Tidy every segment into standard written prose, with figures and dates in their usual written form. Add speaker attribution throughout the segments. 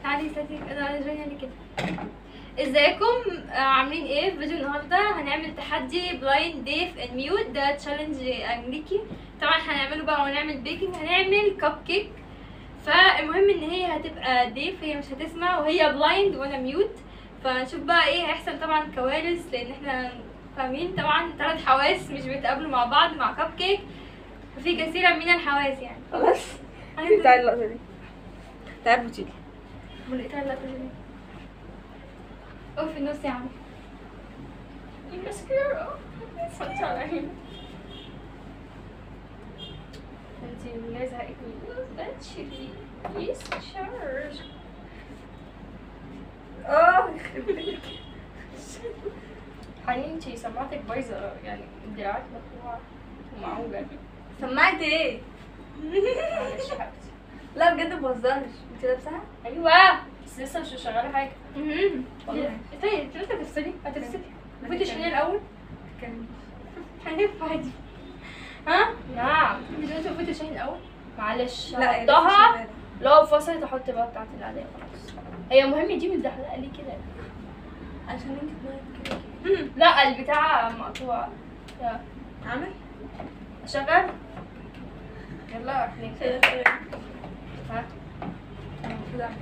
Speaker 1: تعالي ساتي انا جاية لي كده. ازيكم عاملين ايه؟ في فيديو النهارده هنعمل تحدي blind deaf and mute، ده challenge امريكي طبعا هنعمله بقى ونعمل baking، هنعمل كب كيك. فالمهم ان هي هتبقى deaf، هي مش هتسمع وهي blind وانا mute، فنشوف بقى ايه هيحصل. طبعا كوارث لان احنا فاهمين طبعا 3 حواس مش بيتقابلوا مع بعض مع كب كيك، ففي كثير من الحواس يعني.
Speaker 2: خلاص تعالي اللقطة دي، تعالي بوتيلي
Speaker 1: تعالي اللقطة دي. اوف النص يا عم
Speaker 3: الماسكارا اتفرجت على عيني. انتي اللي زهقتني. Please charge.
Speaker 2: اه يخرب بيتك
Speaker 3: حنين، انتي سماعتك بايظة يعني، دراعك مقطوعة ومعوجه.
Speaker 2: سماعتي ايه؟
Speaker 3: معلش حبيبتي.
Speaker 2: لا بجد ما بهزرش، انتي لابساها؟
Speaker 3: ايوه بس لسه مش شغالة حاجة.
Speaker 1: والله طيب انت هتفصلي؟ هتفصلي فوتي شيلي الاول. هنلف عادي. ها؟
Speaker 3: نعم
Speaker 1: مش قلت فوتي شيلي الاول؟
Speaker 3: معلش هحطها لو فصلت احط بقى بتاعت العادية خلاص. هي مهم دي متزحلقه ليه كده؟
Speaker 2: عشان انت دماغك كده.
Speaker 3: لا البتاع مقطوع.
Speaker 2: عامل
Speaker 3: شغال. يلا احنا ها
Speaker 2: المفروض اعمل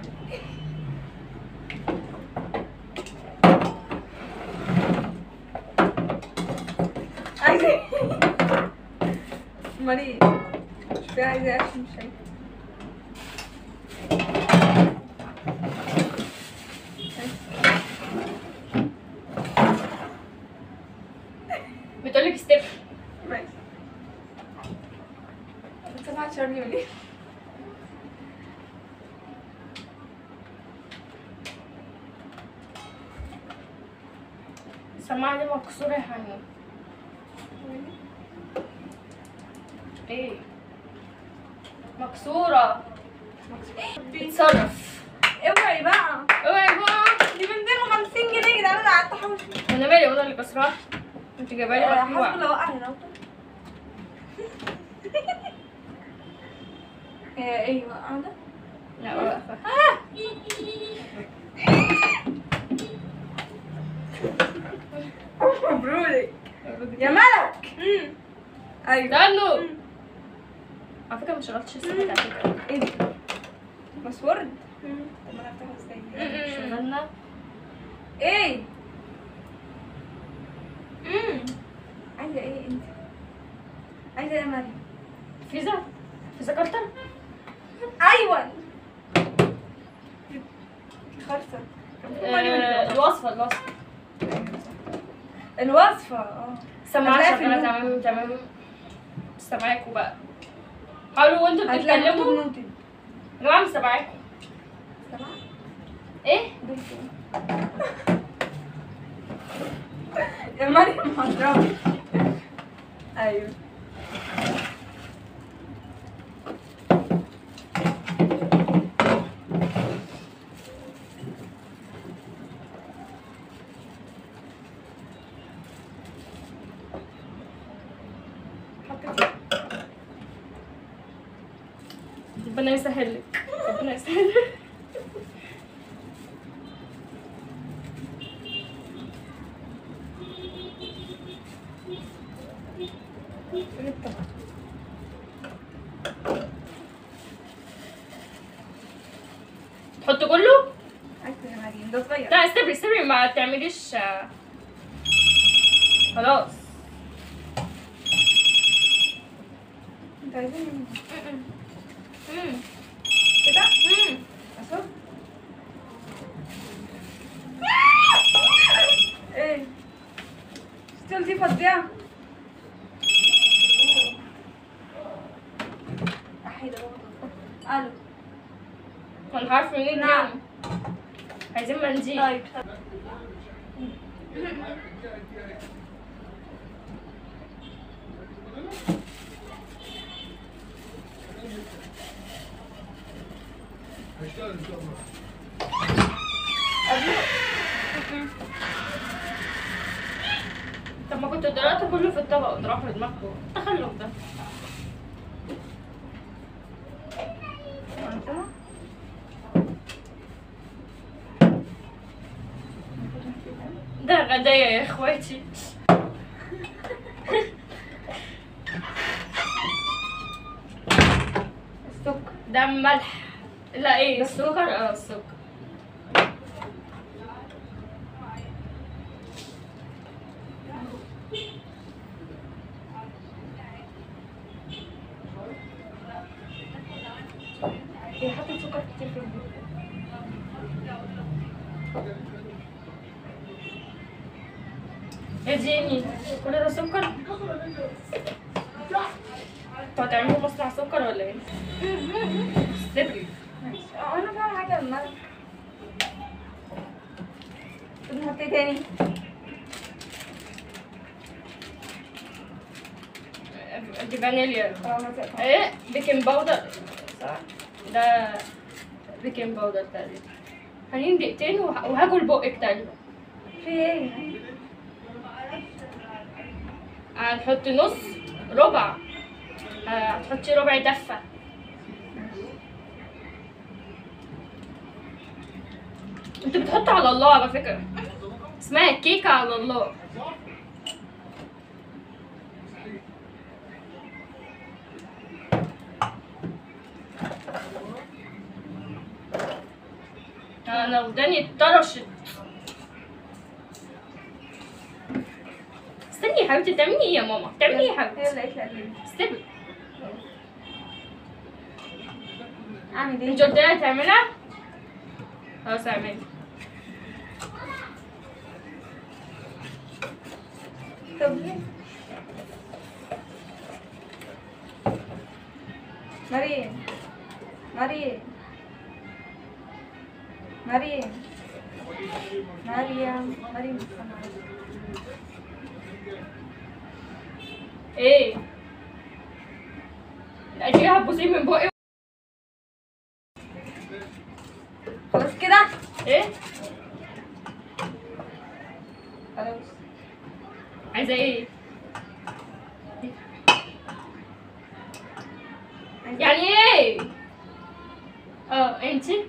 Speaker 2: عايزه ايه؟ امال ايه؟ شوفي عايزه ايه عشان مش شايفه.
Speaker 3: بتقولك step.
Speaker 2: ماشي. سمعت شارلي ولا ايه؟
Speaker 3: السماعة دي مكسورة يا حنين. ايه؟ مكسورة. اتصرف.
Speaker 2: اوعي بقى.
Speaker 3: اوعي بقى.
Speaker 2: دي ب 250 جنيه يا جدعان، انا قعدت احوش.
Speaker 3: انا مالي، انا اللي كسرها. انت جايبها لي مقطوعة.
Speaker 2: حاسبه لو وقع هنا. ايه قاعدة؟
Speaker 3: لا واقفة.
Speaker 2: مبروك يا ملك. ايوه
Speaker 3: استنوا. على فكرة ما شغلتش السماعة على فكرة.
Speaker 2: ايه دي؟ password؟ طب ما انا افتحه ازاي؟
Speaker 3: شغلنا
Speaker 2: ايه؟ عايزة ايه انت؟ عايزة ايه يا مريم؟
Speaker 3: فيزا؟ فيزا كارتر؟
Speaker 2: ايوه خالصة.
Speaker 3: الوصفة الوصفة
Speaker 2: الوصفة. اه
Speaker 3: السماعة شغالة تمام تمام. سامعاكوا بقى، حاولوا وانتوا بتتكلموا يا جماعة. مش سامعاكوا.
Speaker 2: سامعة؟
Speaker 3: ايه؟
Speaker 2: يا مريم هضربك. ايوه
Speaker 3: ربنا يسهل لك، ربنا يسهل لك. تحط كله؟
Speaker 2: عايزة يا مريم ده صغير.
Speaker 3: لا استبري استبري ما تعمليش. خلاص
Speaker 2: انت عايزين كده؟ اصب؟ ايه؟ ستيل دي فظيعة. احي ده بابا. الو.
Speaker 3: انا عارفة منين.
Speaker 2: نعم
Speaker 3: عايزين منديل.
Speaker 2: طيب
Speaker 4: هشتغل ان شاء الله.
Speaker 3: طب ما كنتوا دلوقتي كله في الطبق وتروحوا لدماغكم، التخلف ده. غدايا يا اخواتي.
Speaker 2: السكر
Speaker 3: ده ملح، لا ايه السكر؟ السكر.
Speaker 2: هي حطت سكر كتير في البيت.
Speaker 3: يا ديني كل ده سكر؟ انتوا هتعملوا مصنع سكر ولا ايه؟ استبري.
Speaker 2: ماشي. انا فاهمه حاجة الملح. طب نحط ايه تاني؟
Speaker 3: دي فانيليا. ايه baking powder صح؟ ده baking powder تقريبا. هنين دقيقتين وهاكل بقك تقريبا.
Speaker 2: في ايه؟
Speaker 3: هنحط نص ربع، هتحطي ربع دفة. انتوا بتحطوا على الله على فكرة، اسمها كيكة على الله. انا وداني اتطرشت. استني يا حبيبتي، بتعملي ايه يا ماما؟ بتعملي ايه يا حبيبتي؟
Speaker 2: هي اللي قالت لي
Speaker 3: استني.
Speaker 2: اعمل ايه؟
Speaker 3: انت قلت لها تعملها؟ خلاص اعملي.
Speaker 2: طب ليه؟ مريم مريم مريم مريم مريم.
Speaker 3: ايه؟ لا دي هتبوسيه من بقي.
Speaker 2: خلاص كده؟
Speaker 3: ايه؟
Speaker 2: خلاص.
Speaker 3: عايزه ايه؟ يعني ايه؟ انتي؟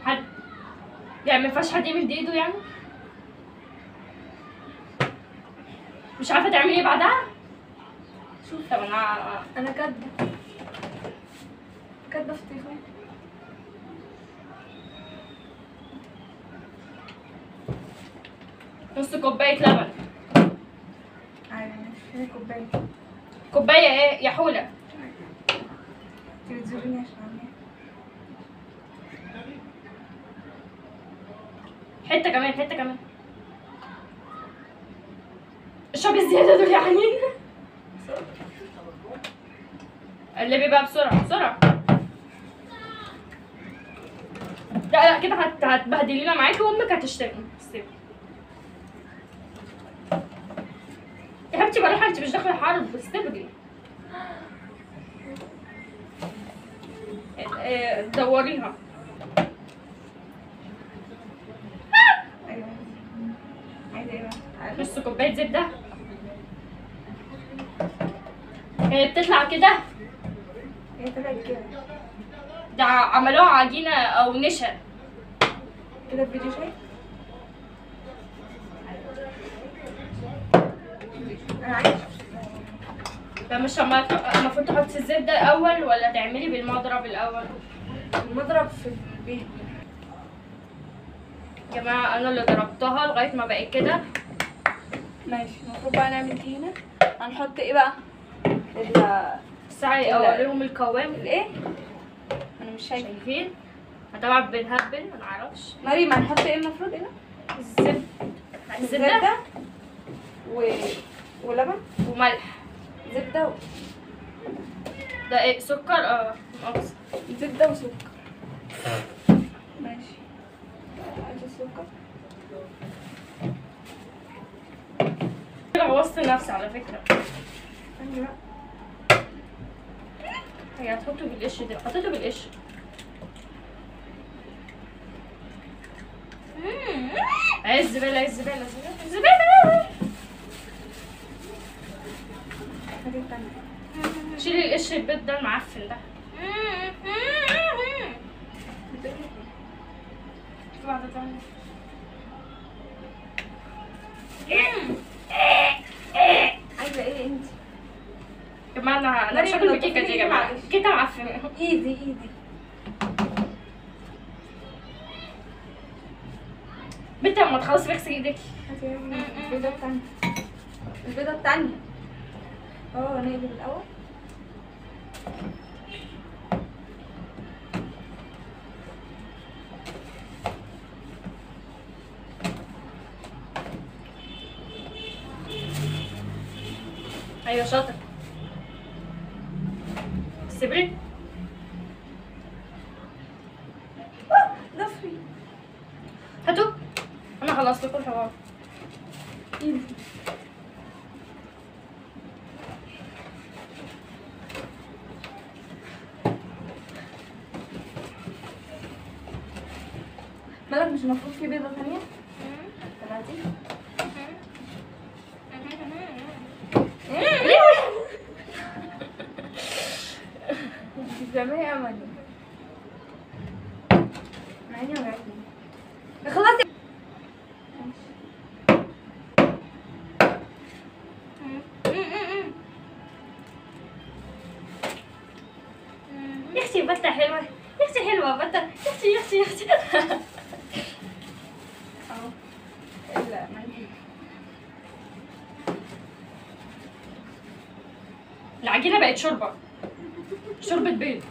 Speaker 3: حد يعني ما ينفعش حد يمد ايده يعني؟ مش عارفه تعملي ايه بعدها؟ شوف. طب انا
Speaker 2: كاتبه في التليفون.
Speaker 3: نص كوباية لبن.
Speaker 2: ايوه ماشي. كوباية.
Speaker 3: كوباية ايه يا حوله؟
Speaker 2: انت بتزوريني عشان اعمل
Speaker 3: حتة كمان، حتة كمان. اشربي الزيادة دول يا حنين. قلبي بقى بسرعة بسرعة. لا لا كده هتبهدلينا معاكي وامك هتشتمني. يا حبيبتي بروح، انت مش داخله حرب، استبري. دوريها.
Speaker 2: ايوه. عايزه ايه بقى؟
Speaker 3: نص كوباية زبدة. هي بتطلع كده؟
Speaker 2: هي طلعت كده.
Speaker 3: ده عملوها عجينه او نشا
Speaker 2: كده في فيديو شايف؟ انا عايزه.
Speaker 3: لا مش المفروض تحطي الزبدة الاول ولا تعملي بالمضرب الاول؟
Speaker 2: المضرب في البيت
Speaker 3: يا جماعة، انا اللي ضربتها لغاية ما بقت كده.
Speaker 2: ماشي. المفروض بقى نعمل ايه هنا؟ هنحط ايه بقى؟
Speaker 3: الساعة اوريهم القوام.
Speaker 2: الايه؟ انا مش شايفه.
Speaker 3: شايفين؟ طبعا بنهبل ما نعرفش.
Speaker 2: مريم هنحط ايه المفروض هنا؟
Speaker 3: الزبدة
Speaker 2: ولبن
Speaker 3: وملح.
Speaker 2: زبدة
Speaker 3: ده ايه؟ سكر.
Speaker 2: زبدة وسكر. ماشي. عايزه السكر.
Speaker 3: كده بوظت نفسي على فكرة.
Speaker 2: استني بقى.
Speaker 3: هي هتحطه بالقش ده، حطيته بالقش. عايز زبالة، عايز زبالة، زبالة. شيلي القش البيض ده المعفن ده. في واحدة تانية.
Speaker 2: عايزه ايه انت؟
Speaker 3: يا جماعة انا مش هاكل الكيكه دي يا جماعة، الكيكه معفنه.
Speaker 2: ايدي ايدي
Speaker 3: بنتي، اما تخلصي اغسلي ايدك.
Speaker 2: البيضة التانية، البيضة التانية. نقلب الاول.
Speaker 3: ايوه شاطر. سيبري
Speaker 2: ضفري.
Speaker 3: هاتوا، انا خلصت لكم الحوار.
Speaker 2: ايدي. مالك مش المفروض في بيضة ثانية؟ طلعتي؟ انتي بتعملي ايه يا مريم؟ عيني وجعتني. خلصي.
Speaker 1: يا اختي بطة حلوة، يا اختي حلوة بطة، يا اختي يا اختي يا اختي.
Speaker 2: اهو لا ما
Speaker 3: العجينة بقت شوربة، شوربة بيض.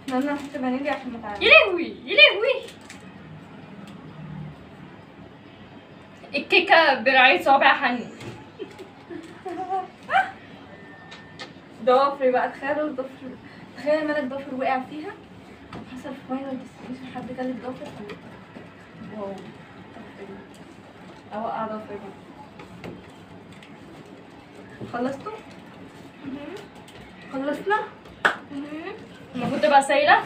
Speaker 2: انا هحط فانيليا عشان ما تعرفش.
Speaker 3: يا لهوي يا لهوي، الكيكه برعاية صوابع حنين.
Speaker 2: ضوافري بقى، تخيلوا الضفر، تخيل مالك ضفر وقع فيها وحصل final destination، حد كل الضفر. wow ضفري، اوقع ضفري بقى. خلصتوا؟ خلصنا؟
Speaker 3: المفروض تبقى سايله.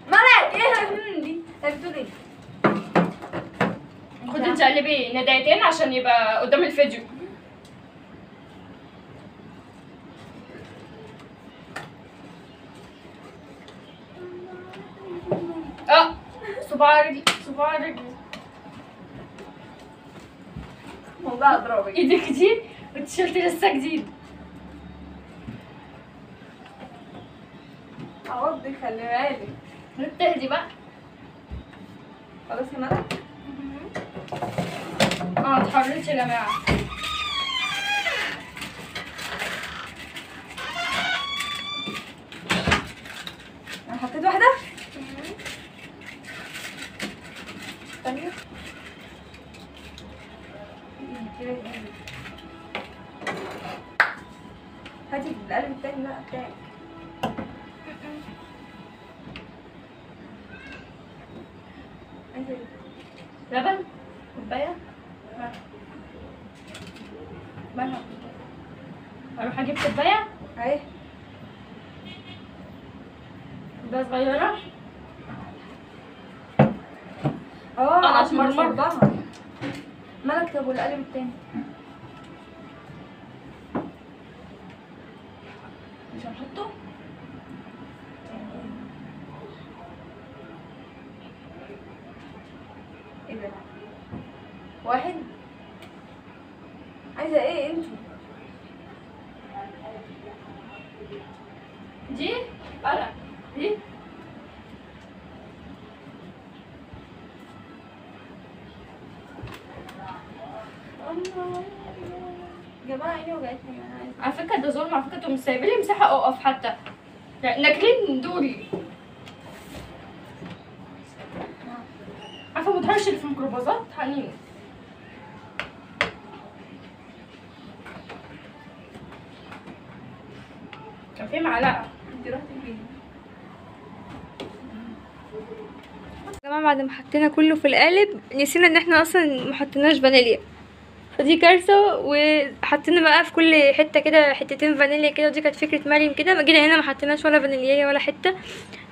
Speaker 2: مالك ايه دي؟ بتقول ايه؟
Speaker 3: المفروض تقلبي ندايتين عشان يبقى قدام الفيديو. صباع رجلي، صباع رجلي.
Speaker 2: موضوع اضربك
Speaker 3: ايدك دي والتيشيرت لسه جديد.
Speaker 2: عضي خلي بالك.
Speaker 3: تهدي بقى.
Speaker 2: خلاص يا ملك.
Speaker 3: اتحررت يا جماعة.
Speaker 2: انا حطيت واحدة. ثانية. هاتي القلب التاني بقى بتاعك. عايزة ايه؟
Speaker 3: لبن؟ كوباية؟ مالها؟ اروح اجيب كوباية؟
Speaker 2: اهي
Speaker 3: كوباية صغيرة.
Speaker 2: انا اتمرمرت. مالك؟ طب والقلب التاني؟ مش هنحطه؟ ايه ده؟ واحد. عايزه ايه انتي؟
Speaker 3: دي؟ انا دي؟
Speaker 2: الله يا جماعة عيني وجعتني. انا عايزه
Speaker 3: على فكرة ده ظلم، على فكرة انتوا مش سايبين لي مساحة اقف حتى، يعني ناكلين دوري. عارفه متهرش اللي في الميكروباصات حنين. كان في معلقه.
Speaker 2: انت رحتي فين؟
Speaker 1: يا جماعة بعد ما حطينا كله في القالب نسينا ان احنا اصلا ما حطيناش فانيليا، فدي كارثة. وحطينا بقى في كل حتة كده حتتين فانيليا كده، ودي كانت فكرة مريم كده. ما جينا هنا ما حطيناش ولا فانيليا ولا حتة،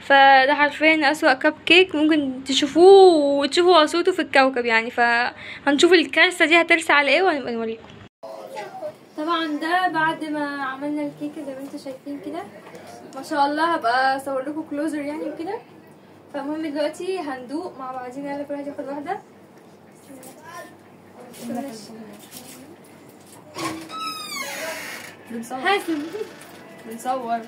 Speaker 1: فده حرفيا اسوأ كب كيك ممكن تشوفوه وتشوفوا صوته في الكوكب يعني. فهنشوف الكارثة دي هترسى على ايه وهنبقى نوريكم. طبعا ده بعد ما عملنا الكيكه زي ما انتم شايفين كده ما شاء الله. هبقى اصور لكم closer يعني وكده. فالمهم دلوقتي هندوق مع بعضينا، يلا كل واحد ياخد واحدة.
Speaker 3: بنصور
Speaker 1: حاسب
Speaker 3: بنصور.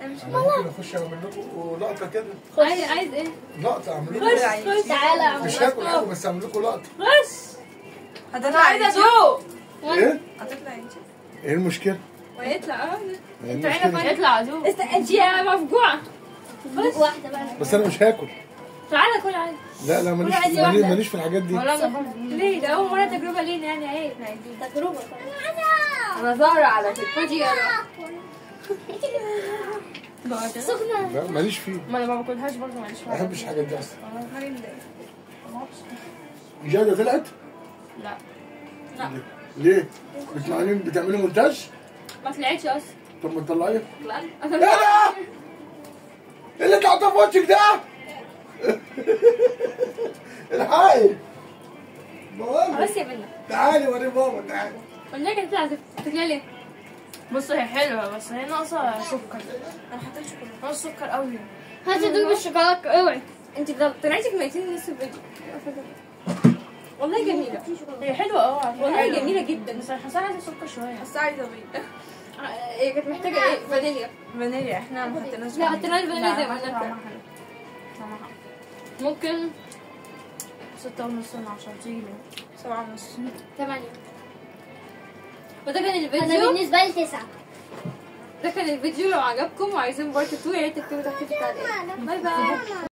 Speaker 4: انا ممكن اخش اعمل لكم لقطة كده.
Speaker 1: عايز ايه؟
Speaker 4: لقطة اعمل لكم.
Speaker 1: خش تعالى.
Speaker 4: مش هاكل حاجة بس اعمل لكم لقطة.
Speaker 1: خش.
Speaker 3: انا عايزه ادوق.
Speaker 4: ايه؟
Speaker 2: هتطلع انت.
Speaker 4: ايه المشكلة؟
Speaker 1: ويطلع.
Speaker 4: اه
Speaker 3: يطلع ادوق.
Speaker 1: انت يا مفجوعه.
Speaker 5: خش واحدة بقى.
Speaker 4: بس انا مش هاكل.
Speaker 1: تعالى كل عادي.
Speaker 4: لا لا ماليش في الحاجات دي.
Speaker 1: ليه؟ ده اول مرة تجربه لينا يعني، عيب تجربه.
Speaker 2: انا زهره على فكرة.
Speaker 1: خدي يا
Speaker 5: سخنة.
Speaker 4: لا ماليش فيه.
Speaker 3: ما انا ما باكلهاش برضه، ماليش فيها.
Speaker 4: ما بحبش الحاجات دي اصلا. جاده طلعت؟
Speaker 3: لا لا.
Speaker 4: ليه؟ بتعملي مونتاج؟
Speaker 1: ما طلعتش اصلا.
Speaker 4: طب ما تطلعيها.
Speaker 1: لا
Speaker 4: ايه ده؟ ايه اللي انت حاطاه في وشك ده؟ الحقي بابا.
Speaker 1: بس يا بنت
Speaker 4: تعالي وري بابا، تعالي.
Speaker 1: قلنا لك هتطلع زفت. تاكليها ليه؟
Speaker 3: بص هي حلوة بس هي ناقصه سكر.
Speaker 2: انا حطيت شوكولاتة.
Speaker 3: ناقصه سكر قوي.
Speaker 1: هاتي دوق بالشوكولاته اوعي. انت طلعتي في 200 نص الفيديو. والله جميلة.
Speaker 3: هي حلوة اه
Speaker 1: والله جميلة جدا،
Speaker 3: بس انا حاساها عايزه سكر شوية.
Speaker 2: حاساها عايزه بيض.
Speaker 1: هي كانت محتاجه ايه؟ فانيليا.
Speaker 2: فانيليا احنا ما حطيناش.
Speaker 1: لا حطيناش فانيليا زي ما قلنا.
Speaker 3: ممكن 6.5 من 10 تيجي ليه؟
Speaker 2: 7.5.
Speaker 1: 8. وده كان الفيديو.
Speaker 5: انا بالنسبة لي 9.
Speaker 1: ده كان الفيديو. لو عجبكم وعايزين part 2 يا ريت تكتبوا تحت في التعليقات. bye bye.